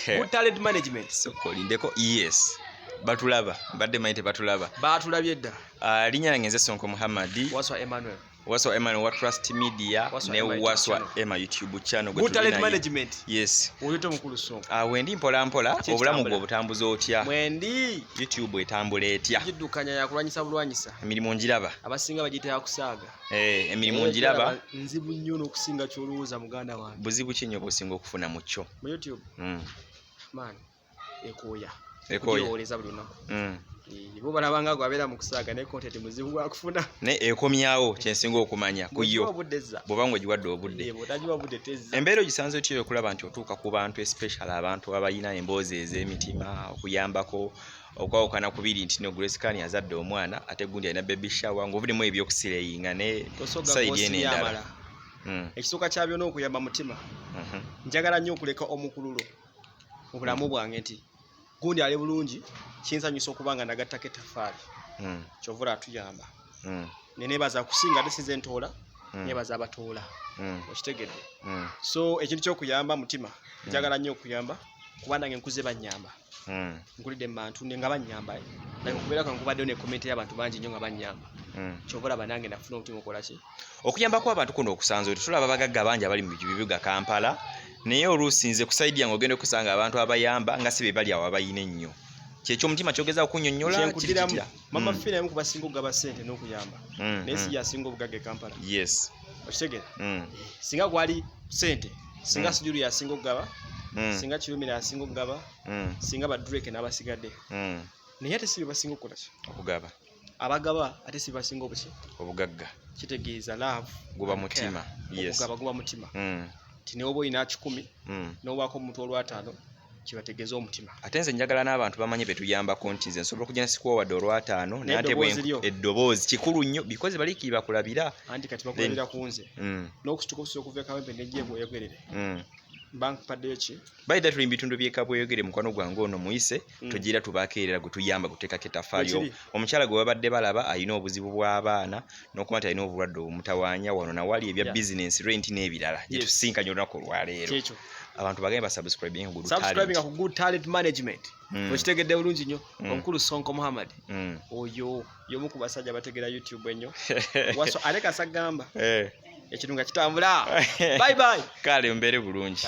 Good Talent Management. Sooka olindeko. Yes, batulaba, mbadde manyi tebatulaba. Batulabye dda. Linnya lange nze Sonko Muhammadi. Waswa Emmanuel. Waswa Emmanuel wa Trust Media. Waswa ne Emma YouTube Waswa channel. Emma YouTube channel gwe Good tuli Talent naye. Management. Yes. Oyite omukulu Sonko. Wendi mpola mpola. Ki Obulamu ekitambula? gwe obutambuza otya? Mwendi. YouTube etambula etya? Giddukanya, yakulwanyisa bulwanyisa. Emirimu ngiraba. Abasinga bagiyita yakusaaga. Eh, emirimu Naye ngiraba. kyolaba nzibu nnyo n'okusinga kyolowooza, muganda wange. Buzibu ki nnyo bw'osinga okufuna mu kyo? Mu YouTube? Man, ekooya. Ekooya. Okugirowooleza buli lunaku. Eh, bo balabanga gwe abeera mu kusaaga, naye content muzibu gwakufuna. Naye ekomyawo kyensinga okumanya ku yo. Bw'ogiwa obudde ezza. Bw'oba ng'ogiwadde obudde. Eh, bw'otagiwa obudde tezza. Embeera ogisanze otya okulaba nti otuuka ku bantu, especially abantu abalina emboozi ez'emitima, okuyambako okwawukana ku biri nti no Grace Khan azadde omwana, ate gundi alina baby shower, ng'ovuddemu ebyokusireyinga ne Tosoga side eno gw'osibye endala? Amala. Ekisooka kya byonna, okuyamba mutima. Njagala nnyo okuleka omukululo mu bulamu bwange nti gundi ali bulungi, kinsanyusa okuba nga nagattako ettaffaali. Kyova olaba atuyamba. Neneebaza kusinga, ate sinze ntoola, neebaza abatoola. Okitegedde? So ekintu kyokuyamba mutima, njagala nnyo okuyamba kuba nange nkuze bannyamba. Nkulidde mu bantu ne nga bannyamba, like okubeera kwange kubaddeyo ne comment y'abantu bangi nnyo nga bannyamba. Kyova olaba nange nafuna omutima okola ki. Okuyambako abantu kuno okusanze oti? Tulaba abagagga bangi abali mu bibuga Kampala, naye oluusi nze ku side yange ogenda okusanga abantu abayamba nga si be bali awo abayina ennyo. Kyekyo omutima kyogeza okunnyonnyola kiri Kyenkugiramu, kitya? Mama Fina emu ku basinga okugaba ssente n'okuyamba, naye si yasinga obugagga e Kampala. Okitegeera? Singa gwali ssente, singa Sijulu yasinga okugaba, singa Kirumira yasinga okugaba, singa ba Drake n'abasigadde, naye ate si be basinga okukola ki? Okugaba. Abagaba ate si be basinga obuki? Obugagga. Kitegeeza love Guba and care. mutima, yes. Okugaba guba mutima, nti newoba olina 100, n'owaako omuntu olwataano, kibategeeza omutima. Ate nze njagala n'abantu bamanye betuyambako nti nze nsobola okugenda sikuwa wadde olwataano, naye ate N'eddoboozi lyo. Eddoboozi kikulu nnyo because baliikiri bakulabira. Anti kati bakulabira ku nze. N'okusituka obusobola okuva e Kawempe nejja Ebweyogerere, mba nkupaddeyo ki? Bayita tuli mu bitundu by'e Kabweyogere, mukwano gwange ono muyise. Tugira tubakeerera gwe tuyamba guteekako ettaffaali. Bwe kiri. Omukyala gwe babadde balaba alina obuzibu bw'abaana n'okuba nti alina obulwadde obumutawaanya wano nawali ebya bizinensi, rent n'ebirala, gye tusinkanye olunaku olwaleero. Kyekyo. Abantu bagambe basubscribing ku Good Subscribing Talent. ku Good Talent Management. Okitegedde bulungi nnyo? Omukulu Sonko Muhammad, oyo y'omu ku basajja bategera YouTube ennyo. Waso ate kasagamba ekintu nga kitambula. Bye bye. Kale mbeere bulungi.